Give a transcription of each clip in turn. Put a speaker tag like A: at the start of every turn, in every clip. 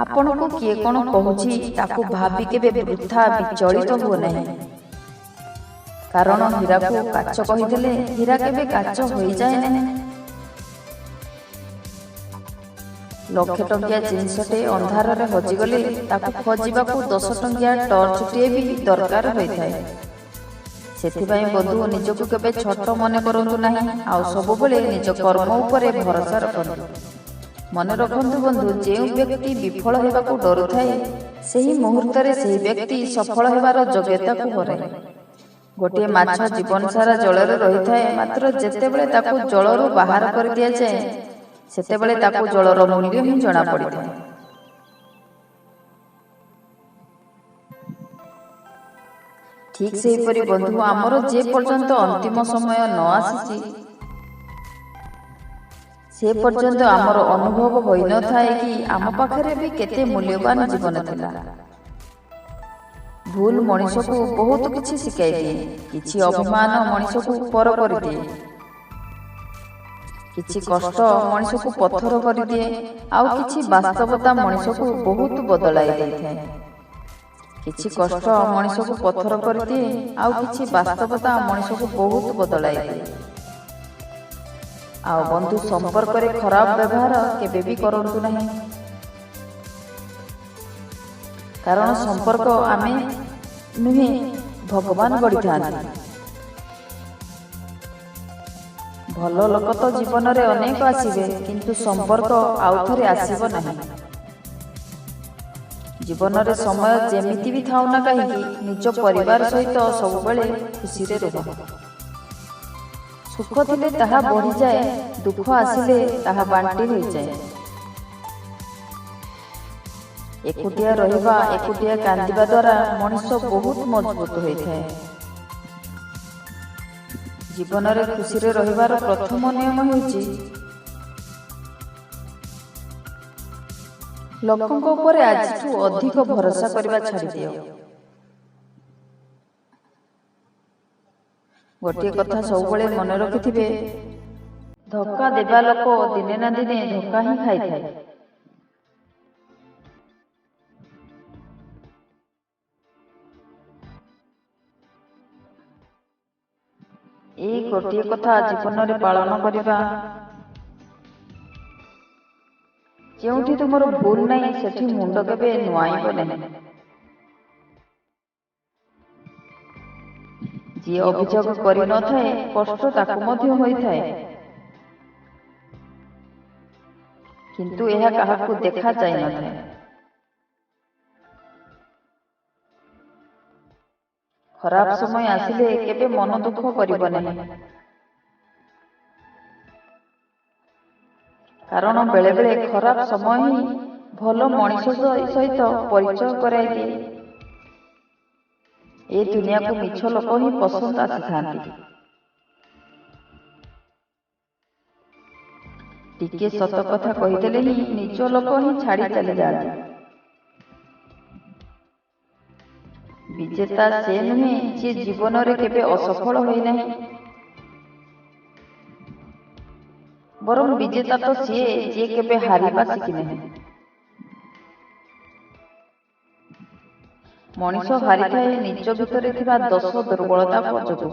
A: ଆପଣଙ୍କୁ କିଏ କ'ଣ କହୁଛି ତାକୁ ଭାବି କେବେ ବୃଥା ବିଚଳିତ ହୁଅ ନାହିଁ। କାରଣ ହୀରାକୁ କାଚ କହିଦେଲେ ହୀରା କେବେ କାଚ ହୋଇଯାଏ ନାହିଁ। ଲକ୍ଷେ ଟଙ୍କିଆ ଜିନିଷଟେ ଅନ୍ଧାରରେ ହଜିଗଲେ ତାକୁ ଖୋଜିବାକୁ 10 ଟଙ୍କିଆ ଟର୍ଚ୍ଚଟିଏ ବି ଦରକାର ହୋଇଥାଏ। ସେଥିପାଇଁ ବନ୍ଧୁ, ନିଜକୁ କେବେ ଛୋଟ ମନେ କରନ୍ତୁ ନାହିଁ ଆଉ ସବୁବେଳେ ନିଜ କର୍ମ ଉପରେ ଭରସା ରଖନ୍ତୁ। ମନେ ରଖନ୍ତୁ ବନ୍ଧୁ, ଯେଉଁ ବ୍ୟକ୍ତି ବିଫଳ ହେବାକୁ ଡରୁଥାଏ, ସେହି ମୁହୂର୍ତ୍ତରେ ସେହି ବ୍ୟକ୍ତି ସଫଳ ହେବାର ଯୋଗ୍ୟତାକୁ ହରାଏ। ଗୋଟିଏ ମାଛ ଜୀବନ ସାରା ଜଳରେ ରହିଥାଏ, ମାତ୍ର ଯେତେବେଳେ ତାକୁ ଜଳରୁ ବାହାର କରିଦିଆଯାଏ, ସେତେବେଳେ ତାକୁ ଜଳର ମୂଲ୍ୟ ହିଁ ଜଣାପଡ଼ିଥାଏ। ଠିକ୍ ସେହିପରି ବନ୍ଧୁ, ଆମର ଯେ ପର୍ଯ୍ୟନ୍ତ ଅନ୍ତିମ ସମୟ ନ ଆସିଛି, ସେ ପର୍ଯ୍ୟନ୍ତ ଆମର ଅନୁଭବ ହୋଇନଥାଏ କି ଆମ ପାଖରେ ବି କେତେ ମୂଲ୍ୟବାନ ଜୀବନ ଥିଲା। ଭୁଲ ମଣିଷକୁ ବହୁତ କିଛି ଶିଖାଇ ଦିଏ। କିଛି ଅଭିମାନ ମଣିଷକୁ ପର କରିଦିଏ, କିଛି କଷ୍ଟ ମଣିଷକୁ ପଥର କରିଦିଏ, ଆଉ କିଛି ବାସ୍ତବତା ମଣିଷକୁ ବହୁତ ବଦଳାଇ ଦେଇଥାଏ। କିଛି କଷ୍ଟ ମଣିଷକୁ ପଥର କରିଦିଏ, ଆଉ କିଛି ବାସ୍ତବତା ମଣିଷକୁ ବହୁତ ବଦଳାଇ ଦିଏ। ଆଉ ବନ୍ଧୁ, ସମ୍ପର୍କରେ ଖରାପ ବ୍ୟବହାର କେବେ ବି କରନ୍ତୁ ନାହିଁ, କାରଣ ସମ୍ପର୍କ ଆମେ ନୁହେଁ, ଭଗବାନ ଗଢ଼ିଥାନ୍ତି। ଭଲ ଲୋକ ତ ଜୀବନରେ ଅନେକ ଆସିବେ, କିନ୍ତୁ ସମ୍ପର୍କ ଆଉ ଥରେ ଆସିବ ନାହିଁ। ଜୀବନରେ ସମୟ ଯେମିତି ବି ଥାଉ ନା କାହିଁକି, ନିଜ ପରିବାର ସହିତ ସବୁବେଳେ ଖୁସିରେ ରୁହ। ସୁଖ ଥିଲେ ତାହା ବଢ଼ିଯାଏ, ଦୁଃଖ ଆସିଲେ ତାହା ବାଣ୍ଟି ହୋଇଯାଏ। ଏକୁଟିଆ ରହିବା, ଏକୁଟିଆ କାନ୍ଦିବା ଦ୍ୱାରା ମଣିଷ ବହୁତ ମଜବୁତ ହୋଇଥାଏ। ଜୀବନରେ ଖୁସିରେ ରହିବାର ପ୍ରଥମ ନିୟମ ହେଉଛି ଲୋକଙ୍କ ଉପରେ ଆଜିଠୁ ଅଧିକ ଭରସା କରିବା ଛାଡ଼ିଦିଅ। ଗୋଟିଏ କଥା ସବୁବେଳେ ମନେ ରଖିଥିବେ, ଧୋକା ଦେବା ଲୋକ ଦିନେ ନା ଦିନେ ଧୋକା ହିଁ ଖାଇଥାଏ। ଏଇ ଗୋଟିଏ କଥା ଜୀବନରେ ପାଳନ କରିବା। ଯେଉଁଠି ତୁମର ଭୁଲ ନାହିଁ, ସେଠି ମୁଣ୍ଡ କେବେ ନୁଆଁଇବ ନାହିଁ। ଯିଏ ଅଭିଯୋଗ କରିନଥାଏ, କଷ୍ଟ ତାକୁ ମଧ୍ୟ ହୋଇଥାଏ, କିନ୍ତୁ ଏହା କାହାକୁ ଦେଖା ଯାଇନଥାଏ। ଖରାପ ସମୟ ଆସିଲେ କେବେ ମନ ଦୁଃଖ କରିବ ନାହିଁ, କାରଣ ବେଳେବେଳେ ଖରାପ ସମୟ ହିଁ ଭଲ ମଣିଷ ସହିତ ପରିଚୟ କରାଇଦିଏ। ଏ ଦୁନିଆକୁ ମିଛ ଲୋକ ହିଁ ପସନ୍ଦ ଆସିଥାନ୍ତି। ଟିକେ ସତ କଥା କହିଦେଲେ ହିଁ ନିଜ ଲୋକ ହିଁ ଛାଡ଼ି ଚାଲିଯାଆନ୍ତି। ବିଜେତା ସେ ନୁହେଁ ଯିଏ ଜୀବନରେ କେବେ ଅସଫଳ ହୋଇନାହିଁ, ବରଂ ବିଜେତା ତ ସିଏ ଯିଏ କେବେ ହାରିବା ଶିଖିନାହିଁ। ମଣିଷ ହାରିଥାଏ ନିଜ ଭିତରେ ଥିବା ଦୋଷ ଦୁର୍ବଳତା ଯୋଗୁଁ,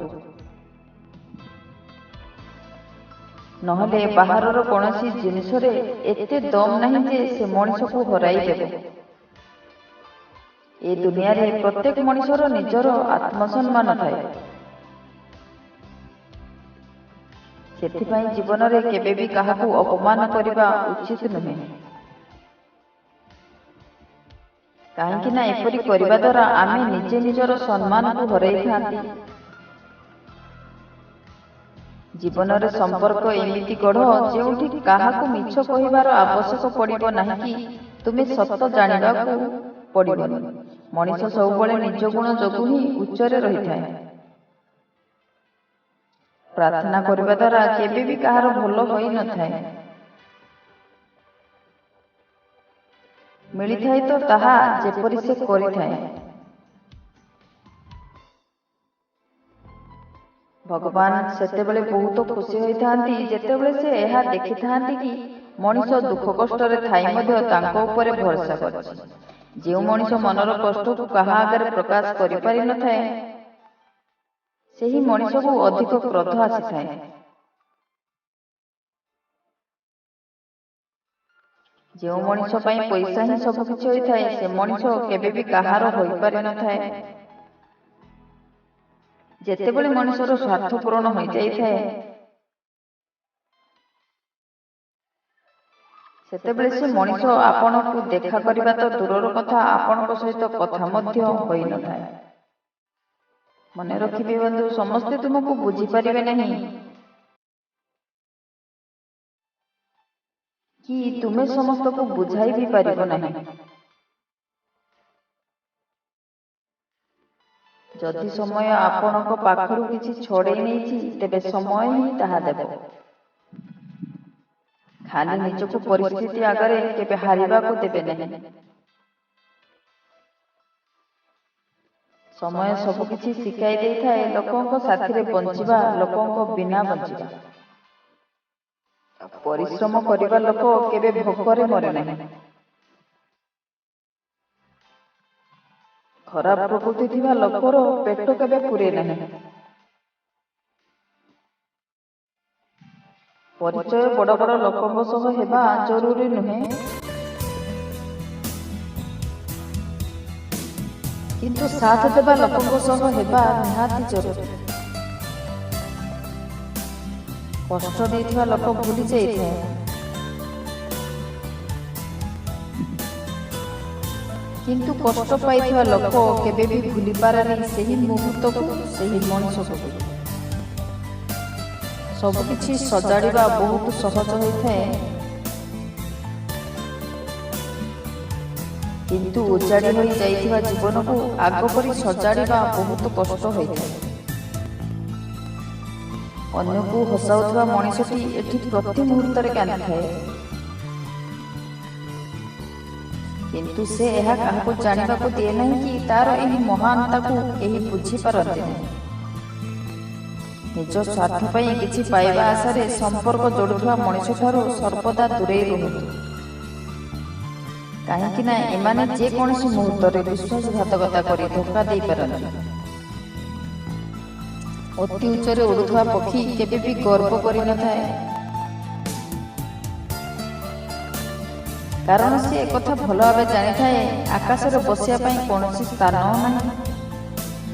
A: ନହେଲେ ବାହାରର କୌଣସି ଜିନିଷରେ ଏତେ ଦମ୍ ନାହିଁ ଯେ ସେ ମଣିଷକୁ ହରାଇ ଦେବ। ଏ ଦୁନିଆରେ ପ୍ରତ୍ୟେକ ମଣିଷର ନିଜର ଆତ୍ମସମ୍ମାନ ଥାଏ। ସେଥିପାଇଁ ଜୀବନରେ କେବେ ବି କାହାକୁ ଅପମାନ କରିବା ଉଚିତ ନୁହେଁ, କାହିଁକି ନା ଏପରି କରିବା ଦ୍ୱାରା ଆମେ ନିଜେ ନିଜର ସମ୍ମାନକୁ ହରାଇଥାନ୍ତି। ଜୀବନରେ ସମ୍ପର୍କ ଏମିତି ଗଢ଼ ଯେଉଁଠି କାହାକୁ ମିଛ କହିବାର ଆବଶ୍ୟକ ପଡ଼ିବ ନାହିଁ କି ତୁମେ ସତ ଜାଣିବାକୁ ପଡ଼ିବନି। ମଣିଷ ସବୁବେଳେ ନିଜ ଗୁଣ ଯୋଗୁଁ ହିଁ ଉଚ୍ଚରେ ରହିଥାଏ। ପ୍ରାର୍ଥନା କରିବା ଦ୍ୱାରା କେବେ ବି କାହାର ଭଲ ହୋଇନଥାଏ, ମିଳିଥାଏ ତ ତାହା ଯେପରି ସେ କରିଥାଏ। ଭଗବାନ ସେତେବେଳେ ବହୁତ ଖୁସି ହୋଇଥାନ୍ତି, ଯେତେବେଳେ ସେ ଏହା ଦେଖିଥାନ୍ତି କି ମଣିଷ ଦୁଃଖ କଷ୍ଟରେ ଥାଇ ମଧ୍ୟ ତାଙ୍କ ଉପରେ ଭରସା କରିଛି। ଯେଉଁ ମଣିଷ ମନର କଷ୍ଟକୁ କାହା ଆଗରେ ପ୍ରକାଶ କରିପାରିନଥାଏ, ସେହି ମଣିଷକୁ ଅଧିକ କ୍ରୋଧ ଆସିଥାଏ। ଯେଉଁ ମଣିଷ ପାଇଁ ପଇସା ହିଁ ସବୁକିଛି ହୋଇଥାଏ, ସେ ମଣିଷ କେବେ ବି କାହାର ହୋଇପାରିନଥାଏ। ଯେତେବେଳେ ମଣିଷର ସ୍ୱାର୍ଥ ପୂରଣ ହୋଇଯାଇଥାଏ, ସେତେବେଳେ ସେ ମଣିଷ ଆପଣଙ୍କୁ ଦେଖା କରିବା ତ ଦୂରର କଥା, ଆପଣଙ୍କ ସହିତ କଥା ମଧ୍ୟ ହୋଇନଥାଏ। ମନେ ରଖିବେ ବନ୍ଧୁ, ସମସ୍ତେ ତୁମକୁ ବୁଝିପାରିବେ ନାହିଁ କି ତୁମେ ସମସ୍ତଙ୍କୁ ବୁଝାଇ ବି ପାରିବ ନାହିଁ। ଯଦି ସମୟ ଆପଣଙ୍କ ପାଖରୁ କିଛି ଛଡ଼େଇ ନେଇଛି, ତେବେ ସମୟ ହିଁ ତାହା ଦେବ। ଖାଲି ନିଜକୁ ପରିସ୍ଥିତି ଆଗରେ କେବେ ହାରିବାକୁ ଦେବେ ନାହିଁ। ସମୟ ସବୁକିଛି ଶିଖାଇ ଦେଇଥାଏ, ଲୋକଙ୍କ ସାଥିରେ ବଞ୍ଚିବା, ଲୋକଙ୍କ ବିନା ବଞ୍ଚିବା। ପରିଶ୍ରମ କରିବା ଲୋକ କେବେ ଭୋକରେ ମରେ ନାହିଁ। ଖରାପ ପ୍ରକୃତି ଥିବା ଲୋକର ପେଟ କେବେ ପୂରେ ନାହିଁ। ପରିଚୟ ବଡ଼ ବଡ଼ ଲୋକଙ୍କ ସହ ହେବା ଜରୁରୀ ନୁହେଁ, କିନ୍ତୁ ସାଥ ଦେବା ଲୋକଙ୍କ ସହ ହେବା ନିହାତି ଜରୁରୀ। କଷ୍ଟ ଦେଇଥିବା ଲୋକ ଭୁଲି ଯାଇଥାଏ, କିନ୍ତୁ କଷ୍ଟ ପାଇଥିବା ଲୋକ କେବେ ବି ଭୁଲିପାରେନି ସେହି ମୁହୂର୍ତ୍ତକୁ, ସେହି ମଣିଷକୁ ବି। ସବୁକିଛି ସଜାଡ଼ିବା ବହୁତ ସହଜ ହୋଇଥାଏ, କିନ୍ତୁ ଉଜାଡ଼ି ହୋଇ ଯାଇଥିବା ଜୀବନକୁ ଆଗ ପରି ସଜାଡ଼ିବା ବହୁତ କଷ୍ଟ ହୋଇଥାଏ। ଅନ୍ୟକୁ ହସାଉଥିବା ମଣିଷଟି ଏଠି ପ୍ରତି ମୁହୂର୍ତ୍ତରେ କାନ୍ଦିଥାଏ, କିନ୍ତୁ ସେ ଏହା କାହାକୁ ଜାଣିବାକୁ ଦିଏ ନାହିଁ କି ତାର ଏହି ମହାନତାକୁ କେହି ବୁଝିପାରନ୍ତି ନାହିଁ। ନିଜ ସ୍ୱାର୍ଥ ପାଇଁ କିଛି ପାଇବା ଆଶାରେ ସମ୍ପର୍କ ଯୋଡୁଥିବା ମଣିଷଠାରୁ ସର୍ବଦା ଦୂରେଇ ରୁହନ୍ତୁ, କାହିଁକି ନା ଏମାନେ ଯେକୌଣସି ମୁହୂର୍ତ୍ତରେ ବିଶ୍ୱାସଘାତକତା କରି ଧୋକା ଦେଇପାରନ୍ତି। ଅତି ଉଚ୍ଚରେ ଉଡୁଥିବା ପକ୍ଷୀ କେବେ ବି ଗର୍ବ କରିନଥାଏ, କାରଣ ସେ ଏକଥା ଭଲ ଭାବେ ଜାଣିଥାଏ, ଆକାଶରେ ବସିବା ପାଇଁ କୌଣସି ସ୍ଥାନ ନାହିଁ।